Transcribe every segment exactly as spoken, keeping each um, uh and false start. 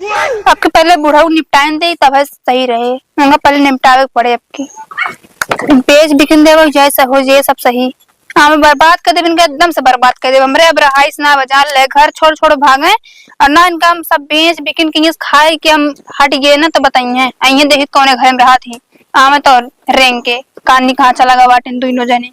अब के पहले बुढ़ऊ निपटाइन दे, तब सही रहे। उनका पहले निपटावे के पड़े अब के। बेच बिकिन देवे, जैसे हो जाए सब सही। हाँ, मैं बर्बाद कर देब इनका, एकदम से बर्बाद कर देब। हमरे अब रहाइश ना बा, जान ले, घर छोड़ छोड़ भागे। और ना इनका हम सब बेच बिकिन के इहाँ से खाए के हम हट गए ना, तो बताइए, अइहे देखी कौने घर में रहत ही। आवे तो रेंग के कानी कहाँ चला गवा बाटेन दुइनो जने।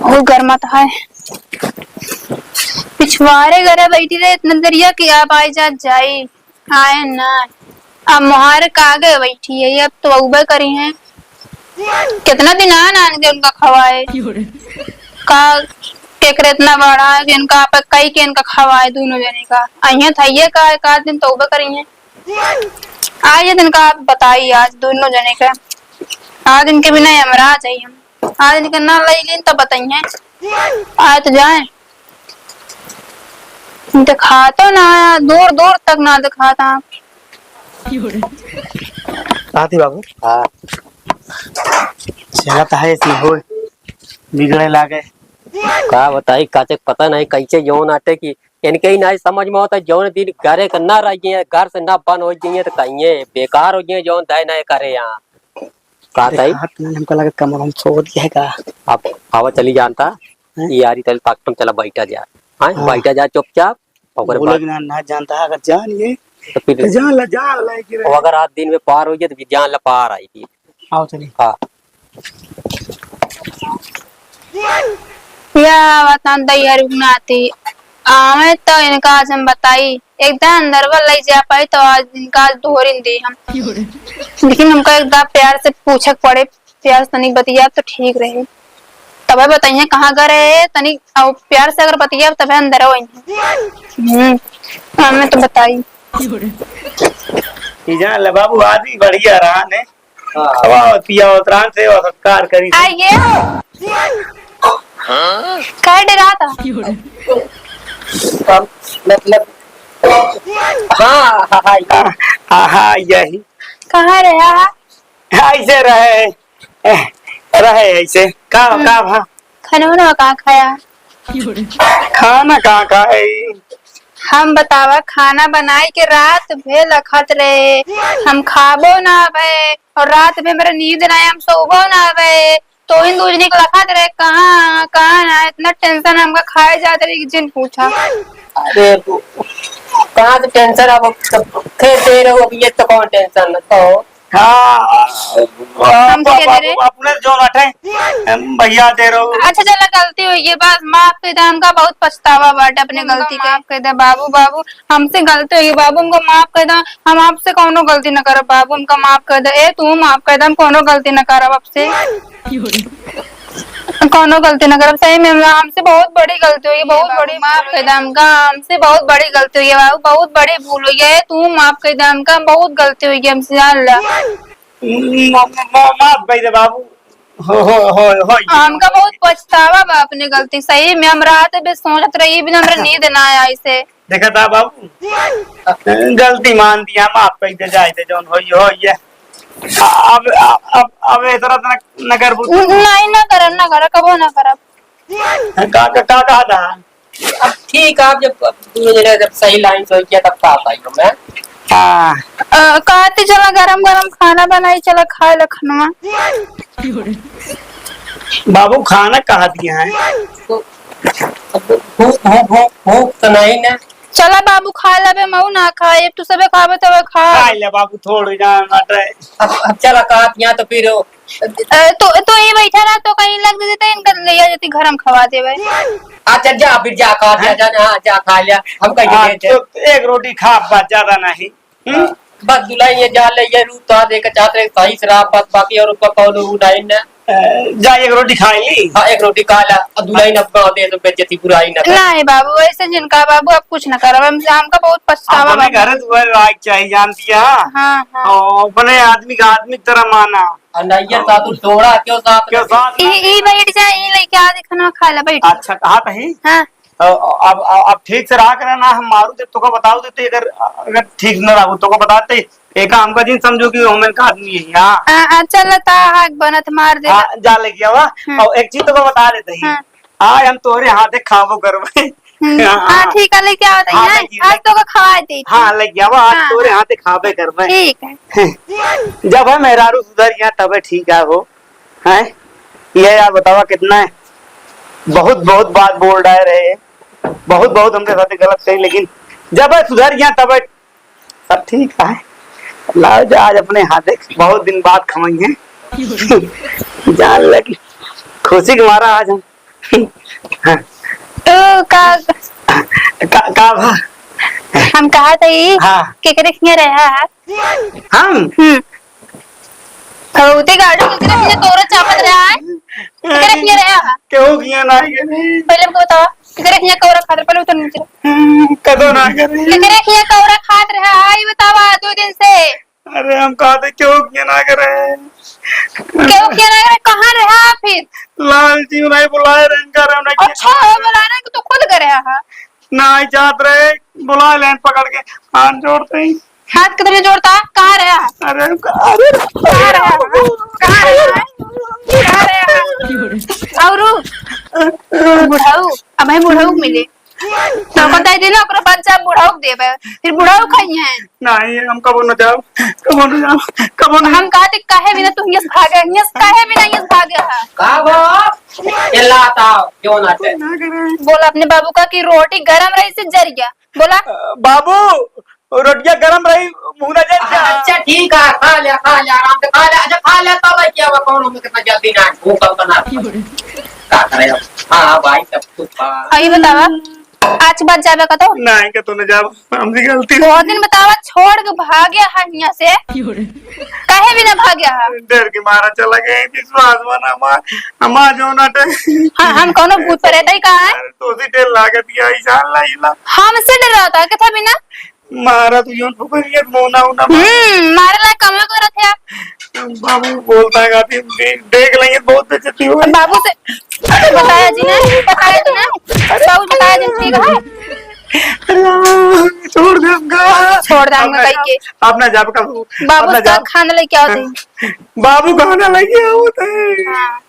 बहुत गरमात है। पिछवारे घरे बैठी रहे इतना देरिया कि अब आई जात जाई, आए ना। अब मोहारे का आगे बैठी है, अब तो अउबे करी हैं। कितना दिन आन आन के उनका खवाए। का केकरे इतना बड़ा है कि इनका आप कई के इनका खवाए दुइनो जने का। अइहे थइये का एक आध दिन तो अउबे करी हैं। आज ये दिन का आप बताई, आज दुइनो जने का, आज इनके बिना यमराज है हम। आज इनके ना लई लीन तो बताइए, आए तो जाए। दिखातो ना, दूर दूर तक ना दिखाता। साथी बाबू। हाँ। चला तो है ऐसी हो, बिगड़े लागे। का बताई, काचे पता नहीं कैसे जौन आटे की इनके ही नहीं समझ में होता, जौन दिन घरे के ना रह गए, घर से ना बन हो गए, तो कहिए बेकार हो गए, जौन दय नहीं करे यहाँ। का तई? देखा, तुमने हमको लगा कमर हम सो दिया है का? अब आवा चली जानता, हैं? ये यारी तल ताकतम चला बैठा जा। हाँ, हाँ। बैठा जा चुपचाप। ओकरे बोले बाद कि ना, ना जानता, अगर जान ये, तो फिर तो जान ला, जान ला, कि और अगर आज दिन में पार हो गया, तो फिर जान ला पार आई थी। आओ चली। हाँ। या बतान दई हरी नाती, आवे तो इनका आज हम बताई, एकदम अंदरवा लई जा पाई, तो आज इनका आज धोरिन दी हम। लेकिन हमका एकदम प्यार से पूछक पड़े, प्यार से तनिक बतिया तो ठीक रहे, तबे बताइए कहाँ गए रहे, तनिक और प्यार से अगर बतिया तबे अंदर आइए। हम्म, हमें तो बताई। ई जान ले बाबू, आदमी बढ़िया रहा ने। हाँ। खवाओ, पियाओ, त्राण से और सत्कार करी। आइए। काहे डरा था? हम, मतलब, हाँ, हाँ, हाँ, ये। हाँ, हाँ, यही। कहाँ रहा? ऐसे रहे, ए, रहे ऐसे। का, हम्म। का भा? खाना वाना का खाया? खाना का खाई? हम बतावा, खाना बनाई के रात भे लखत रहे, हम खाबो ना भे, और रात भे मेरा नींद ना आए, हम सोबो ना भे, तो इन दूजनी के लखत रहे, कहाँ, कहाँ ना, इतना tension हमका खाए जात रहे कि जिन पूछा। अरे, कहाँ से tension, अब खेत दे रहो, अब ये तो कौन tension, तो हाँ, हम बाबू, के दे रहे? अपने जो रखे, हम भैया दे रहो। अच्छा, चला, गलती हुई है, बस माफ कर दे हमका, बहुत पछतावा बाटे अपने हमका गलती के। माफ कर दे बाबू, बाबू, हमसे गलती हुई है बाबू, हमको माफ कर दे, हम आपसे कौनो गलती न करब बाबू, हमका माफ कर दे। ए, तू माफ कर दे, हम कौनो गलती न करब आपसे। कौनो गलती ना करब, सही में हमसे बहुत बड़ी गलती हुई है, बहुत बड़ी। माफ कर दे हमका, हमसे बहुत बड़ी गलती हुई है बाबू, बहुत बड़ी भूल हुई है, तू माफ कर दे हमका, बहुत गलती हुई है हमसे, जान ला। म-, म-, म-, माफ कर दे बाबू, हो, हो, हो, हो। हमका बहुत पछतावा बा अपनी गलती, सही में हम रात में सोचत रही, बिना हमरा नींद ना आया इसे। देखा था बाबू, गलती मान दिया, माफ कर दे, जाए दे, जौन होई, होई है। अब, अब, अब, अब ए तरह न, न करबू तू। नहीं, ना करब, ना करब, कबो ना करब। का, का, का कहा था? अब ठीक है, आप जब, अब दूनो जने जब सही line से किया, तब का पाई हमें? हाँ। अ, कहती चला गरम गरम खाना बनाई, चला खाए ला खनवा। बाबू खाना कहा दिया है? तो अब भूख, भूख, भूख, भूख तो नहीं ना। चला बाबू, खा लेबे, मऊ ना खाए, अब तू सबे खाबे तबे खा। खा ले बाबू, थोड़ी जान बाटे। अब, अब चला, कहा दिया तो फिर। अ, तो, तो ये बैठा रहा तो कहीं लग देते, इनका ले आ जाती, घर हम खवा देबे। अच्छा, जा फिर, जा, कहा दिया, हैं? जा ना, जा खा लिया, हम कहीं हाँ, दे दे। तो एक रोटी खा, बस ज्यादा नहीं। हम्म? बस दुल्हन ये जा ले, ये रूप तो देख चाहत रहे, सही शराब बस, बाकी और ऊपर कौन ऊ नहीं ना। अ, जा एक रोटी खा ली। हाँ, एक रोटी खा ला, और दुल्हन अपना दे तो बेइज्जती बुराई ना कर। नहीं बाबू, ऐसे जिनका बाबू, अब कुछ ना करब, हम, हमका बहुत पछतावा अपने बा। घर दुआर राख चाहिए, जानती है? हाँ, हाँ। और अपने आदमी का आदमी की तरह माना। और नैयर साधु छोड़ा, क्यों साथ क्यों रखे? साथ ई, ई बैठ जा, ई लेके आ, देखना खा ला, बैठ। अच्छा, कहा कहीं? हाँ। अब, अब, अब, अब ठीक से रहा करे ना, हम मारू जब तोका बताओ दे, तो अगर, अगर ठीक न रहो, तोका बताते, एका हमका जिन समझो कि हम इनका आदमी है, हाँ। आ, आ, चल, ता हाक बनत मार दे। हाँ, जा लेके आवा। हम्म। और एक चीज तोका बता देते ही। हाँ। आज हम तोरे हाथे खाबो करबे। हम्म, हाँ, हाँ। ठीक है, लेके आओ तो हाँ, यहाँ। लेके, आज लेके। तो का खवाए दे। हाँ, लेके आओ, आज हाँ, तोरे हाँ। हाथे खाबे करबे। ठीक है। जब है मेहरारू सुधर गया तबे ठीक है हो, हैं? ये यार बतावा कितना है? बहुत, बहुत बात बोल डाए रहे, बहुत, बहुत हमरे साथे गलत कही, लेकिन जब है सुधर गया तबे सब ठीक है। लाओ जा, आज अपने हाथे बहुत दिन बाद खवाई है। जान लगी खुशी के मारा आज हम। हाँ। ओ, का का, का भा? हम कहा था ई, हाँ। केकरे खिया रहा है? हम? हम्म। बहुते गाड़ी केकरे खिया तोरा चापत रहा है? केकरे खिया रहा है? केहू खिया ना करे। पहले हमको बताओ, केकरे खिया कौरा खातिर, पहले उतर नीचे। हम्म, कदो ना करे। केकरे खिया कौरा खात रहा है, ई बतावा दो दिन से। अरे हम कहा थे केहू खिया ना करे। केहू खिया ना करे, कहाँ रहा फिर? लाल जी उन्हें बुलाए रहे, इनका रहे, उन्हें अच्छा, हो बोला ना कि तू खुद करे हा। ना आई जात रहे, बुला लेन पकड़ के, हाथ जोड़ते ही। हाथ कितने जोड़ता? कहाँ रहा? अरे, अरे, कहाँ रहा? कहाँ रहा? कहाँ रहा? और बुढ़ऊ, अब है बुढ़ऊ मिले। तो बताई दे ना, ओकरा बाद जब बुढ़ऊ देबे, फिर बुढ़ऊ खाई है। नहीं, हम कबो न जाब, कबो न जाब, कबो न। हम कहते काहे बिना तू हियस भागे, हियस काहे बिना हियस भागे है? का भा? ये लाता, क्यों ना थे? ना करे। बोला अपने बाबू का कि रोटी गरम रही से जर गया। बोला। अ, बाबू, रोटिया गरम रही, मुंह ना जर गया। अच्छा, ठीक है, खा ले, खा ले, आराम से खा ले। अच्छा, खा ले, तब है क्या, अब कौन हमें कितना जल्दी ना, भूख अब बना। का करे अब? हाँ, हाँ, भाई, सब कुछ खा। अभी बतावा, आज के बाद जाबे का तो? नहीं, के तो न जाब, हमसे गलती। बहुत दिन बतावा, छोड़ के भाग्या है यहाँ से। काहे बिना भाग्या है? डर के मारा चला गए, विश्वास बना हमार, हमार जो ना टे। हाँ, हम कौनो भूत प्रेत है का है? अरे, तो सी डर लागत या, ईशान ला, इला। हमसे डर रहा था, किथा बिना? मारा तू जोन फुकरियत मोना उना मार। हम्म, मारे ला कमवा करत है। बाबू बोलता है, गाती, दे-, देख लेंगे, बहुत बेइज्जती होई। बाबू से बताया जी ने, बताया जी ने। बाबू बताया जी, ठीक है? अरे, छोड़ दे हमका। छोड़ दे हमका अपना कह के। अपना जाब का बाबू। बाबू अपना का जाब। खाना लेके आओ थे। बाबू खाना लेके आओ थे। हाँ।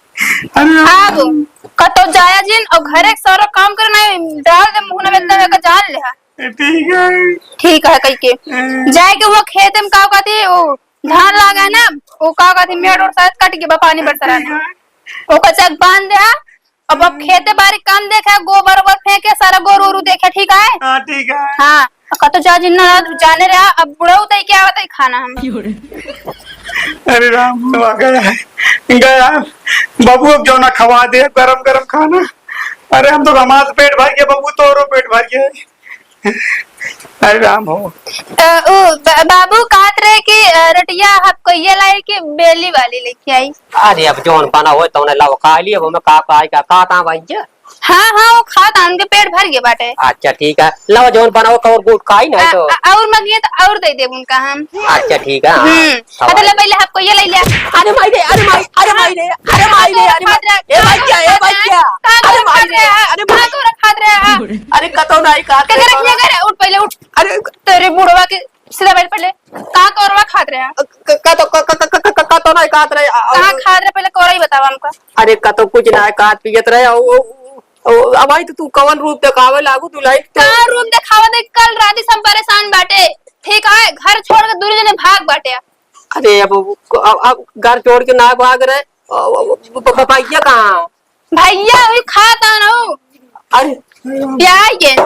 अरे। अब कतो जाया जिन और घरे के सारा काम करे ना, डाल दे मुंह में एकदम एक जान ले। ठीक है। ठीक है, कह के। हम्म। जाए के वो खेत में का कहती, वो धान लागा है ना, वो का कहती, मेड़ और शायद कट गया बा, पानी बरसा रहा है। ठीक है। ओकर चक बांध दे, अब, अब हम्म। खेते बारी काम देखे, गोबर ओबर फेंके, सारा गोरू उरू देखे, ठीक है? हाँ, ठीक है। हाँ, कतो जा जिन ना, तू जाने रहा, अब बुढ़ऊ तई क्या होता है खाना हम। अरे राम, गया, गया। बाबू, अब जो ना खवा दे, गरम गरम खाना। अरे हम तो हमार पेट भर गया बाबू, तोरो पेट भर गया। अरे राम हो। अ, उ, ब-, बाबू कहत रहे कि, अ, रोटिया हपकइया लाई कि बेली वाली लेके आई? अरे अब जौन बना होए तौने लाओ, खा लिए, अब हमें का, का, का, का, का भाई जी? हाँ, हाँ, वो खाता, उनके पेट भर गए बाटे। अच्छा, ठीक है, लाओ जौन बना हो, कौर गुट खाई नहीं अ, तो। अ, और मंगिए तो और दे देब उनका हम। अच्छा, ठीक है, हाँ। हम्म। हाँ, अच्छा, ले भाई। पहले हपकइया ले लिया। अरे माई रे, अरे माई, अरे माई रे, अरे माई रे, अरे माई। ए भाई क्या, ए भाई क्या? का अरे कौर माई खात रे, रहे हैं? अरे का माई। कौर खात रहे हैं? अरे कतो नहीं खात रे, केकरे कौर। किया करे? उठ पहले उठ। अरे तेरे बुढ़वा के सीधा बैठ पहले। का कौरवा खात रहे हैं? क-, क-, का तो, क-, क-, क-, क-, क-, का तो नहीं खात रहे, आ, आ, कहाँ खात रहे पहले कौरवा ही बतावा हमका। अरे का तो कुछ ना खात पियत रहे, ओ, ओ, ओ, अब भाई तो तू कवन रूप देखावे लागू दुल्हन तो। का रूप देखावे दे, कल रात से हम परेशान बाटे, ठीक है, घर छोड़ के दूर जने भाग बाटे। अरे अब, अब, अब घर छोड़ के ना भाग रहे, अब, अब, अब, अब भैया कहाँ? भैया अभी खाता ना हो। अरे। क्या है ये?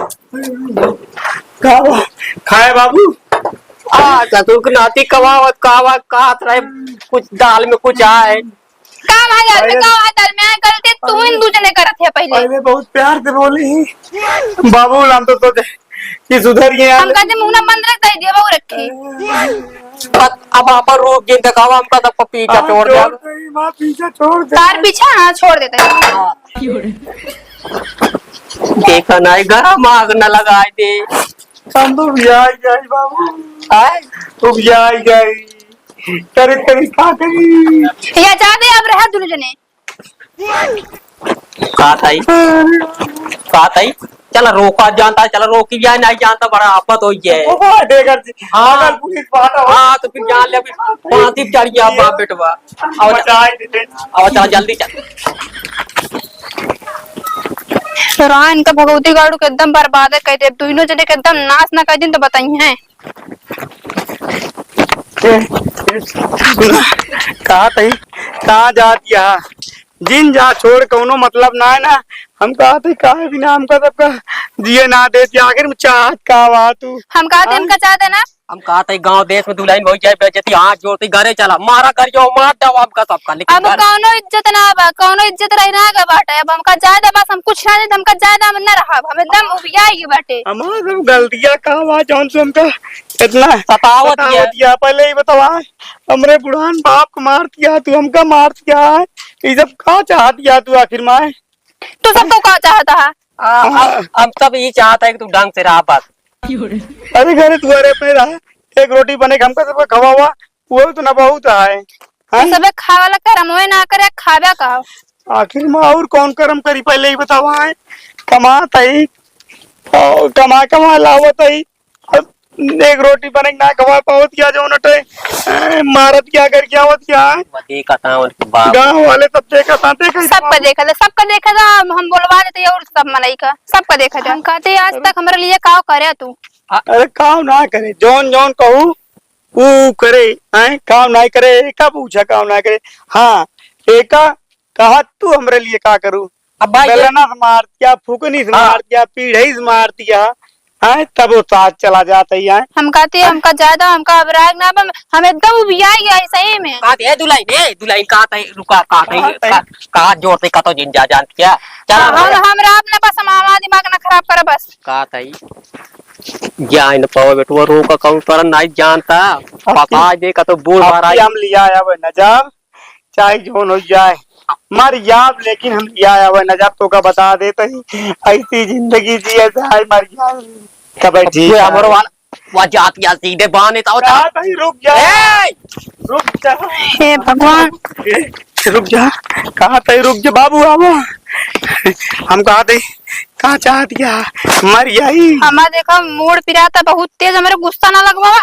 का बा? खाए बाबू? आ, ससुर के नाती कमावत, कहावत, कहत रहे, कुछ दाल में कुछ आए। का भाई, दाल में अरे। का है? दाल में आए, गलती तू इन दू जने करत है पहले। पहले बहुत प्यार से बोली। बाबू, हम तो सोचे कि सुधर गए हम यार। कहते मुंह ना बंद रख, दे दिया बाबू रखी। बस अब आपन रूप जिन देखावा, हमका तो पीछा हाँ, छोड़ दे। छोड़ दे, माँ, पीछा छोड़ दे। तार पीछा, हाँ, छोड़ देते हैं। हाँ। देखा नहीं, गरम आग न लगाए दे। हम तो ब्याह गए बाबू। आए? तो ब्याह गए। करे, करे, का करी? या जादे अब रहा दुनु जने। का ताई? का ताई? चला रोका जानता, चला रोकी जाए, नहीं जानता, बड़ा आफत हो जाए। ओ, अगर, हाँ। अगर पुलिस बात हो। हाँ, तो फिर जान ले, फिर फांसी चढ़ गया बाप बेटवा। आओ, बचाए दे। आओ, चला जल्दी चल। तोरा इनका भगवती गाड़ू के एकदम बर्बाद कइ देब, दुइनो जने के एकदम नास ना कइ दिन तो बताई है। ए, ए, सुना, कहा तही, कहाँ जात या? जिन जा छोड़, कौनो मतलब ना है ना। हम कहा तही, काहे बिना हमका सबका जिए ना देत या? आखिर में चाहत का बा तू? हम कहा तही, हाँ? हमका चाह देना। हम कहा तही, गाँव देश में दुलहिन होइ जाए बेइज्जती, हाथ जोड़ती, घरे चला, मारा कर जो, मार दवा हमका सबका, लेकिन अब घर कौनो इज्जत ना बा, कौनो इज्जत रही ना गा बाटे। अब हमका जाए दे बस, हम कुछ ना दे, हमका जाए दे, हम ना रहब, हम एकदम उबिया ही बाटे। हमार सब गलतिया का बा, जौन से हमका इतना सतावत सतावत या। या। पहले ही बतावा, हमरे बुढ़ान बाप को मार दिया, तू हमका मार दिया है, ये सब का चाहत या तू आखिर में? तू सब तो का चाहता है? आ, हम, हाँ। हम सब ये चाहता है कि तू ढंग से रहा बस। अरे घरे तू अरे पे रहा, एक रोटी बने के हमका सबका खवावा, वो भी तो ना बहुत है। हैं? सबे खाए वाला करम होए ना करे, खाबे का? आखिर में और कौन करम करी, पहले ही बतावा है। कमात है, और कमा कमा लावत है, अब एक रोटी बने के ना खवा पावत क्या, जो नटे, ए, मारत क्या, कर क्या होत क्या है? वो देखा था उनके बाप। गाँव वाले सब देखा था, देखा था। सबका देखा था, सबका देखा था, हम बोलवा देते और सब मनई का, सबका देखा था। हम कहते आज तक हमारे लिए काव करे तू? अरे काव ना करे, जौन जौन कहू ऊ करे, हैं? काम नाई करे, एका पूछा काम ना करे। हाँ, एका कहा तू हमरे लिए का करू? अब भाई, बेलना से मार दिया, फुकनी से हाँ। मार दिया, पीढ़ई से मार दिया, हैं? तब वो साथ चला जाता ही है। हम कहते हैं, हमका ज्यादा, हमका अब राग ना बा, हम एकदम उबिया गया है सही में। कहा दे, ए दुलाइन, ए दुलाइन, कहा तई, रुका, कहा तई, कहा तई? का, कहा जोर से, कतो जिन जा जान क्या? चला हम, भैया। हम राग ना बस, हम हमारा दिमाग ना खराब करे बस। कहा तई? जाए न पावे बेटुआ, रोका कौन तरह नाई जानता। अब पका की, दे का तो बोल अब बार की आई। हम लिया आवे न जाब, चाहे जौन हो जाए, मर जाब, लेकिन हम लिया आवे न जाब, तो का बता देते ही, ऐसी जिंदगी जिए चाहे मर जाए, तब अब ठीक तू है। हमरो वाला, वह जात गया सीधे बाने तो का भाई, रुक जा। ए! रुक जा। हे भगवान। ए, रुक जा। कहा तई रुक जा बाबू, आवा। हम कहा तई, कहा चाहत क्या? मर जाई। हमार देखा मूड पिराता बहुत तेज, हमरे गुस्सा ना लगवा।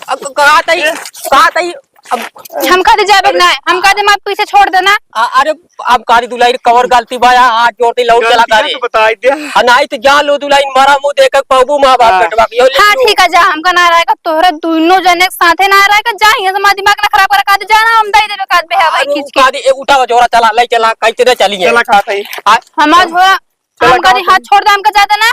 अब कहा तई, कहा तई, अब हम कहा दे जाबे ना, हम कहा दे मत पीछे छोड़ देना। आ, अरे, अब कहा दे दुलाइन कवर गलती बा, हाथ जोड़ के लौट चला गलती करे। तो बताई दे। आ, नाई तो जान लो दुलाइन, मरा मुँह देखे पबू माँ बाप हाँ। बेटवा के, यो ले हाँ, लो। ठीक है, जा, हमका ना रहेगा, तोहरे दुनो जने के साथे ना रहेगा, जा, यहाँ से हमार दिमाग ना खराब करे, कहा दे जाना, हम दे देबे, कहा दे, हवाई अरे, खींच के। कहा दे, ए, उठा झोरा, चला, ले चला, कैसे दे चली है? चला, कहा तई। आ, हमार झोरा, चला, हम कहा दे, कहा हाथ तई। छोड़ दे, हमका जा देना।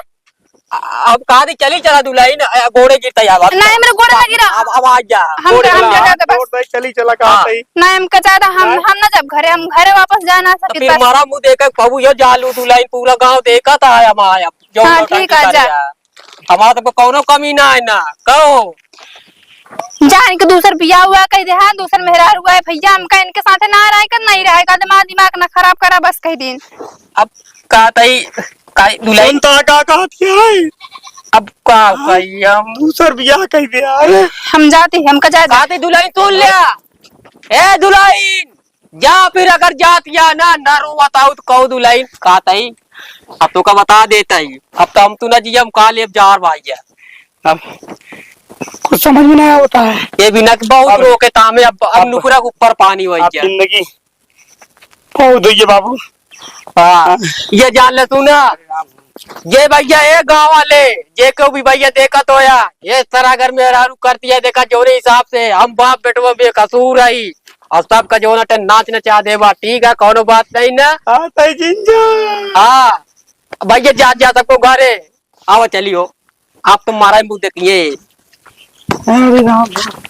अब कहा दी, चली चला दुलाइन, अ, गोड़े गिरता यार। नहीं, मेरे गोड़े ना गिरा। अब, अब आ जा, हम गोड़े हम गिरा। जा, जा, बस। गोड़ दे, चली चला, कहा हाँ। तई। नहीं, हमका ज्यादा हम, नहीं। हम ना जब घरे, हम घरे वापस जा ना तो सके, फिर बस। मारा मुँह देखे, पबू यो जालू दुलाइन, पूरा गाँव देखा था, हम आया, जो हाँ, लोग ठीक है, करे जा। यार। हमारा तो कौनो कमी ना है ना, कहो। जा, इनके दूसर बियाह हुआ कह दे, हाँ, दूसर मेहरारू हुआ है, भैया, हमका इनके साथे ना रहे कर, नहीं रहे कर, दिमाग, दिमाग ना खराब करा, बस कह दिन। अब का तई, का दुलाइन? सुनता का कहत क्या है? अब का हाँ? कही हम? दूसर बियाह कह दे यार। हम जाते, हमका जाते। का तई दुलाइन सुन लिया? ए दुलाइन, जा फिर अगर जात या ना, ना रो बताओ तो कहो दुलाइन, का तई? अब तो का बता देता ही। अब तो हम तू ना जियम, का लेब जार भाई है। अब कुछ समझ में नहीं होता है। ये बिना के बहुत अब, रोके तामे, अब, अब अब नुकरा के ऊपर पानी वही अब है। जिंदगी बहुत हुई है बाबू। हाँ, हाँ। ये जान ले तू ना, ये भैया, ए गाँव वाले, जे केहू भी भैया देखत होया, ये तरह अगर मेहरारू करती है, देखा, जोरे हिसाब से हम बाप बेटवा बेकसूर हई, और सबका जौन अटे नाच नचा देबा, ठीक है, कौनो बात नहीं ना। हाँ, तई जिंजा। हाँ, भैया, जा, जा, सबको घरे, आवा, चलियो, आप तो मारा ही मुँह देखिए। अरे राम राम।